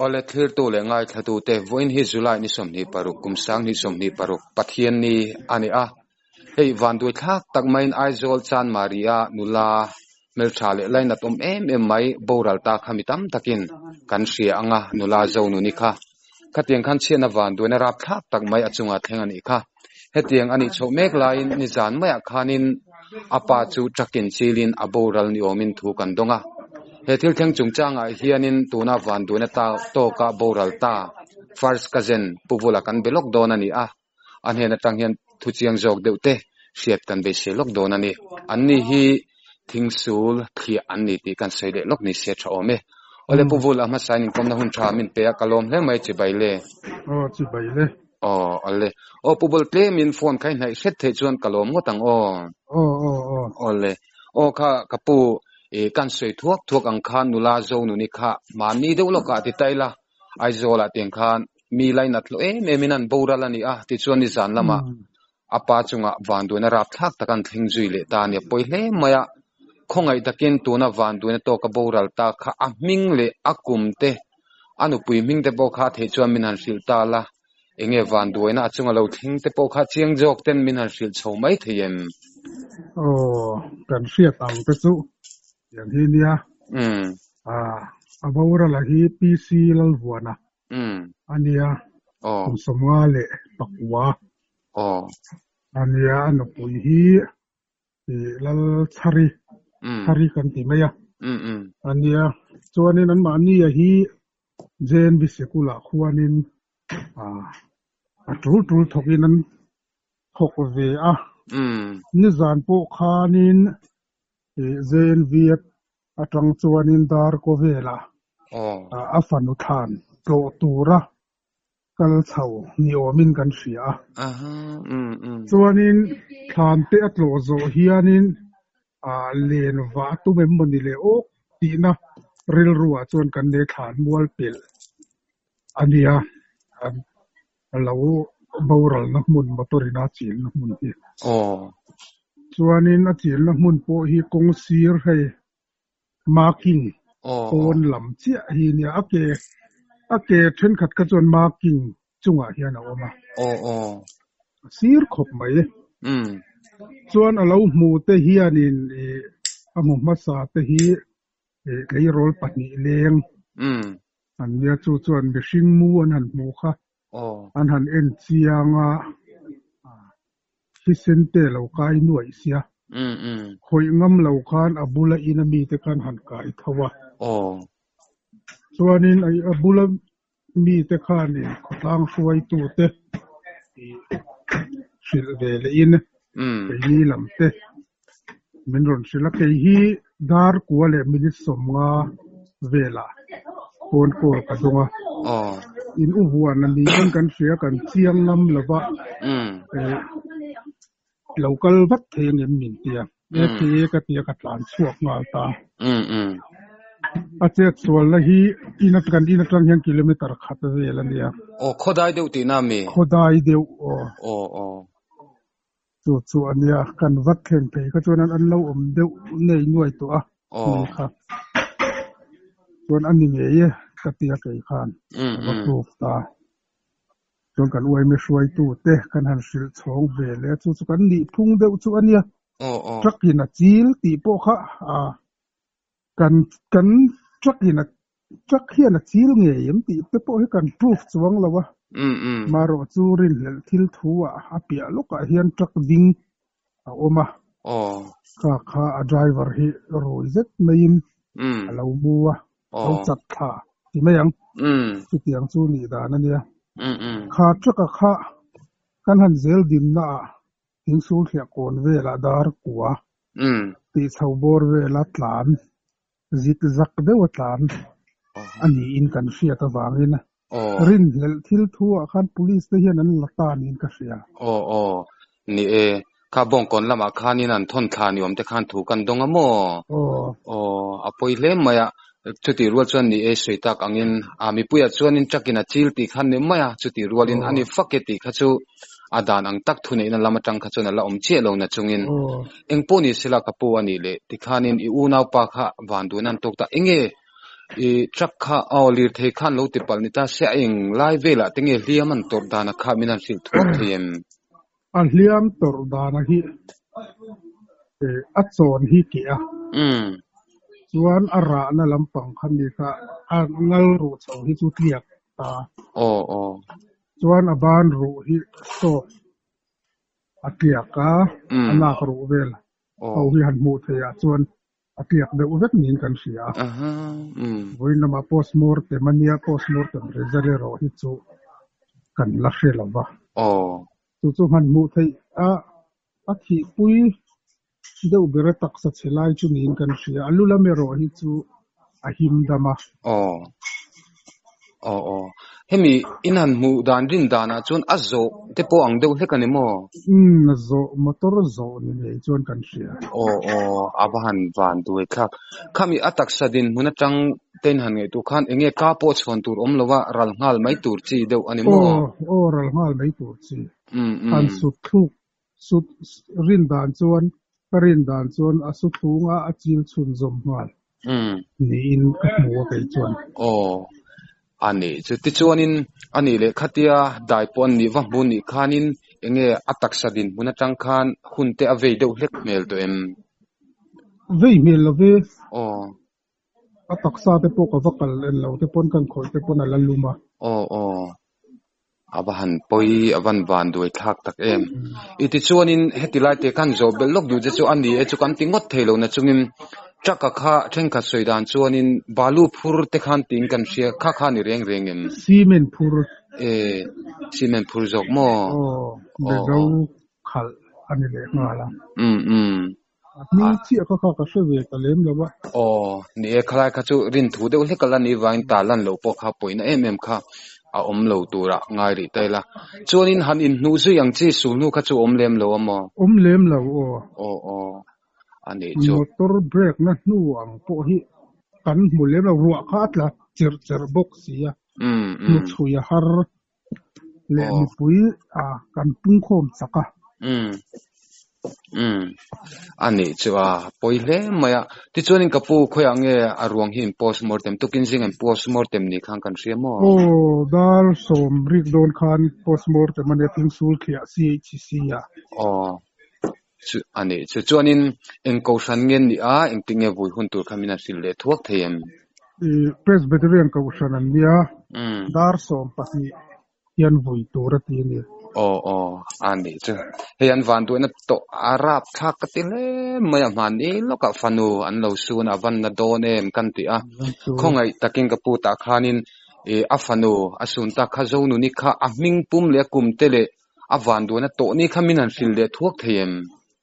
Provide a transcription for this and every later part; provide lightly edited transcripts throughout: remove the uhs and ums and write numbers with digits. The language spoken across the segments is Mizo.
Awle thlirtu leh ngaithlatute, vawiin hi July ni 26 kum 2026 Pathianni a ni a. Hei vanduai thlak tak maiin Aizawl Chanmari-a nula hmeltha leh lainat awm em em mai boral ta kha mi tam takin kan hria ang a, nula Zonuni kha. Khatiang khan chhiatna vanduaina rap thlak tak mai a chunga thleng a nih kha. Hetiang a nih chhoh mek laiin nizan maiah khanin a pa chu truck-in chilin a boral ni awmin thu kan dawng a. He thil thleng chungchangah hianin tuna vanduaina tawka boral ta First Cousin Pu Vula kan be lawk dawn a ni a. A hnen atang hian thu chiang zawk deuh te hriat kan beisei lawk dawn a ni. Anni hi thingsul thliah an ni tih kan sawi leh lawk ni se tha awm e. Awle Pu Vul a hmasain inkawmna hun tha min pe a, ka lawm hle mai chibai le. Aw chibai le. Aw awle. Aw Pu Vul tlemin phone kha i hnaih hret theih chuan ka lawm ngawt ang aw. Aw aw aw. Awle. Aw kha ka pu i kan sawi thuak thuak ang khan nula Zonuni kha mahni deuh lawkah ti ta ila Aizawlah tiang khan mi lainat hlawh em em in an boral a ni a, tichuan nizan lamah a pa chungah vanduaina rapthlak tak an thleng zui leh ta a ni. A pawi hle mai a, khawngaih takin tuna vanduaina tawka boral ta kha a hming leh a kum te, a nupui hming te pawh kha a theih chuan min han hrilh ta la, enge vanduaina a chunga lo thleng te pawh kha chiang zawk ten min han hrilh chho mai thei em? Aw, kan hriat ang te chu tiang hi nia. A boral a hi PC Lalvuana a nia, kum 54. A nia, a nupui hi Lalchhari, Chhari kan ti mai a, a nia. Chuanin anmahni a hi JNV Sikulah khuanin a tul tul thawkin an thawk ve a. Nizan pawh khanin JNV atang chuanin dar kawvelah a fanu thlan tlawh tura kal chho ni awmin kan hria a. Chuanin thlan te a tlawh zawh hianin len vah a tum em mawni le awk tihna rilruah chuan kan nei thlan mual pelh a nia. A lo boralna hmun motor in a chilna hmun hi. Chuanin a chilna hmun pawh hi kawng sir hei marking pawn lam chiah hi nia a ke a ke thenkhat kha chuan marking chungah hian a awm a. A sir khawp mai. Chuan a lo hmu te hianin ih a hmu hmasa te hi ih tleirawl pahnih leng an nia chu chuan mihring mu an han hmu kha an han en chiang a thisen te lo kai nuaih sia khawih ngam lo khan a bula in a mite khan han kai tho a chuanin a bula mite khanin khawtlang hruaitu te hrilh ve leh in keini lam te min rawn hrilh a kei hi dar kua leh minute 50 velah phone call ka dawng a in u huan a niin kan hria kan chiang ngam lova lo kal vat thei ang em min tia e thei e ka tia ka tlan chhuak nghal ta a chet sualna hi in kan in atang hian kilometer khat vel a nia aw khawdai deuh tihna mi khawdai deuh aw aw aw Chu chu a nia, kan vat thleng phei kha chuan an lo awm deuh nei nuai tawh a ni kha. Chuan a ni ngei e ka ti a kei khan ka va proof ta. Chuan kan uaime hruaitu te kan han hrilh chhawng ve leh a, chu chu kan nih phung deuh chu a nia. Truck in a chil tih pawh kha kan kan truck in a truck hian a chil ngei em tih te pawh hi kan proof chuang lo a marawh chu rinhlelh thil thu ah a piah lawkah hian truck ding a awm a kha kha a driver hi rui zet maiin a lo mu a lo chat thla ti mai ang chutiang chu nih dan a nia kha truck a kha kan han zel dinna ah thingsul thliah kawn velah dar kua tih chho bawr vela tlan zik zak deuha tlan a niin kan hriat avangin rinhlelh thil thu ah khan police te hian an la ta niin ka hria. Aw aw ni e, kha Bawngkawn lamah khanin an thawn thla ni awm te khan thu kan dawng a maw? Aw. Aw a pawi hle mai a, chutih rual chuan ni e sawi tak angin a mipuiah chuanin truck in a chil tih kha ni mai a, chutih rualin a ni fak e tih kha chu a dan ang tak thuneihna lam atang kha chuan a la awm chiah lo na chungin eng pawh ni sela ka pu a nih leh tikhanin i unaupa kha van duhna an tawk ta enge? I truck kha aw lirthei khan lo ti palh ni ta se a eng lai velah te nge hliam an tawrh dana kha min han hrilh thuak thei em? A hliam tawrh dana hi a chawn hi keh a. Chuan a rahna lampang kha mi kha a ngal ruh chho hi chu tliak ta. Aw aw. Chuan a ban ruh hi sawk a tliak a, a nak ruh vel ho hi han hmuh theih ah chuan a tliak deuh vek niin kan hria a. Vawiin lamah postmortem a nia, postmortem result erawh hi chu kan la hre lo va. Chu chu han hmuh theih a, a thihpui deuh ber a taksa chhe lai chu niin kan hria. A lu lam erawh hi chu a him dam a. Aw. Aw aw. Hemi in han hmuh dan rin danah chuan a zawh te pawh ang deuh hlek a ni maw? Umm a zawh, motor zawh ni ngei chuan kan hria. Aw aw, a va han van duai thlak. Khami a taksa dinhmun atang te in han ngaihtuah khan enge ka pawh chhawn tur awm lova ral nghal mai tur chi deuh a ni maw? Aw aw, ral nghal mai tur chi. Han sut thluk sut rin dan chuan ka rin dan chuan a su thlunga a chil chhunzawm nghal niin ka hmu a kei chuan. Aw, a nih chu. Tichuanin a nih leh khatia dai pawh an nih va hmu nih khanin enge a taksa dinhmun atang khan hun te a vei deuh hlek hmel tawh em? Vei hmel lo ve. Aw. A taksa te pawh ka va kal en lo te pawn kan khawih te pawn a la lum a. Aw aw. A va han pawi, a van van duai thlak tak em. I tichuanin heti lai te khan zawh belh lawk duh che chu a ni e chu kan ti ngawt thei lo na chungin truck-a kha thenkhat sawi dan chuanin balu phur te khan tiin kan hria kha kha ni reng reng em? Cement phur. E, cement phur zawk maw? Aw, Mizo khalh a ni leh nghal a. Um um. A hming chiah kha kha ka hre ve ta lem lo a. Aw, ni e, khalai kha chu rin thu deuh hlek a la nih vangin ta lan loh pawh kha pawina em em kha a awm lo turah ngai rih ta ila. Chuanin han inhnuh zui ang chi sul hnu kha chu awm lem lo a maw? Awm lem lo aw. Aw aw, a nih chu. Motor brake na hnu ang pawh hi kan hmu lem lo, ruah kha a tla cherh cherh bawk si a, hnuchhui a har leh mipui kan pungkhawm chak a. Umm umm a nih chu a pawi hle mai a. Tichuanin ka pu khawiah nge a ruang hi in postmortem tukin zing in postmortem ni khan kan hria maw? Aw dar sawm rik dawn khan postmortem a nia Thingsul thliah CHC ah. Aw chu a nih chu. Chuanin eng kohhran nge an nih a engtin nge vui hun tur kha min han hrilh leh thuak thei em? Ih Presbyterian kohhran an nia dar 12 hian vui tur a ti a ni. Aw aw a nih chu. Hei an van duhna tawh a rap thlak ka ti hle mai a hmani lawkah fanu an lo sun a van na dawn em kan ti a. Khawngaih takin ka pu tah khanin ih a fanu a sun tak kha Zonuni kha a hming pum leh a kum te leh A van duan a tawh ni kha min han hrilh leh thuak thei em?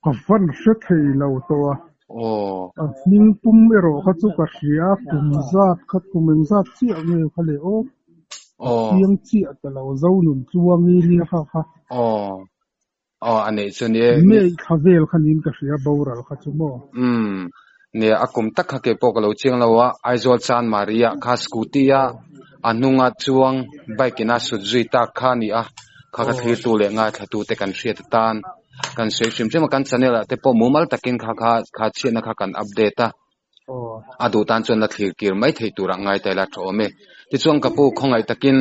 Ka van hre thei lo tawh a. Aw. A hming pum erawh kha chu ka hria a, kum zat kha kum eng zat chiah nge kha le aw. A chiang chiah ta lo, Zonun Tluangi nia kha kha. Aw. Aw a neih chu ni e. May thla vel kha niin ka hria boral kha chu maw. Umm. Nia a kum tak kha kei pawh ka lo chiang lo a, Aizawl Chanmari ah kha scooty a a hnunga chuang bike in a sut zui tak kha a ni a, kha ka thlirtu leh ngaithlatu te kan hriat atan kan sawi hrim hrim a, kan channel ah te pawh mumal takin kha kha kha chhiatna kha kan update a, a duh tan chuan la thlir kir mai theih turah ngai ta ila tha awm e. Tichuan ka pu khawngaih takin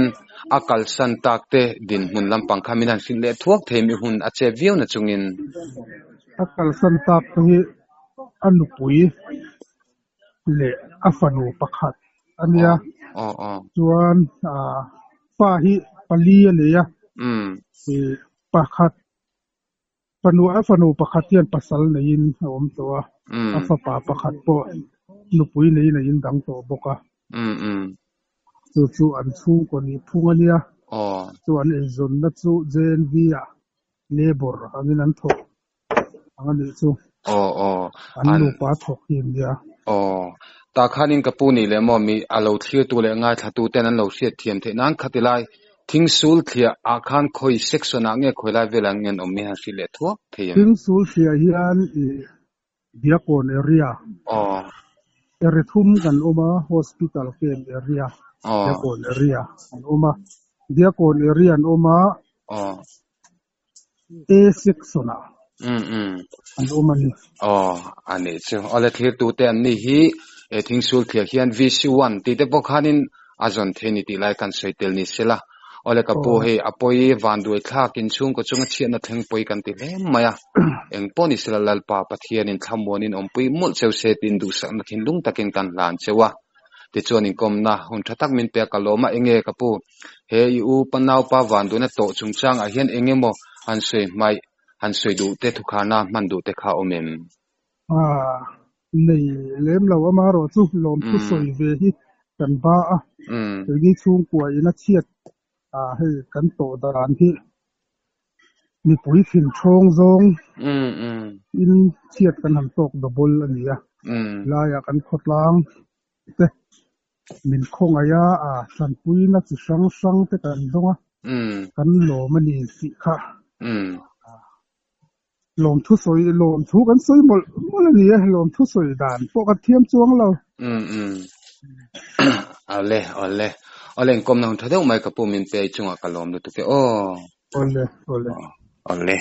a kalsan tak te dinhmun lampang kha min han hrilh leh thuak thei mi hun a chep viau na chungin. A kalsan tak te hi a nupui leh a fanu pakhat a nia. Chuan pa hi pali a nei a. Pakhat fanu a fanu pakhat hian pasal neiin a awm tawh a. A fapa pakhat pawh nupui neiin a indang tawh bawk a. Chu chu an chhungkaw nih phung a nia. Chu an eizawnna chu JNV ah labour angin an thawk ang a nih chu. Aw aw. An nupa thawk hi an nia. Aw. Tah khanin ka pu nih leh maw mi a lo thlirtu leh ngaithlatu ten an lo hriat thiam theih nan khati lai Thingsul thliah ah khan khawi section ah nge khawi lai velah nge an awm hi han hrilh leh thuak thei em? Thingsul thliah hian i Diakkawn area. Aw. Area thum kan awm a, Hospital camp area, Diakkawn area an awm a. Diakkawn area an awm a. Aw. A section ah. Mm mm. An awm a ni. Aw, a nih chu. Awle thlirtute an ni hi e thingsul thliah hian VC1 tih te pawh khanin a zawn thei ni tih lai kan sawi tel ni sela. Awle ka pu hei a pawi vanduai thlak in chhungkaw chunga chhiatna thleng pawi kan ti hle mai a. Eng pawh ni sela Lalpa Pathianin thlamuanin awmpui mawlh cheu se tiin duhsakna thinlung takin kan hlan cheu a. Tichuan inkawmna hun tha tak min pek ka lawm a, enge ka pu, he i u pa naupa vanduaina tawh chungchangah hian eng emaw han sawi hmaih, han sawi duh te thukharna hman duh te kha awm em? Aaa, nei lem lo amaherawh chu lawmthu sawi ve hi kan ba a, keini chhungkua ina chhiat hei kan tawh dan hi mipui thin thawng zawng in chhiat kan han tawk double a ni a, laiah kan khawtlang te min khawngaih a, a tanpuina chi hrang hrang te kan dawng a, kan lawm a ni tih kha lawmthu sawi lawmthu kan sawi mawlh mawlh a ni e, lawmthu sawi dan pawh kan thiam chuang lo. Awle awle awle inkawmna hun tha deuh mai ka pu min pe chungah ka lawm lutuk e aw. Awle awle. Awle.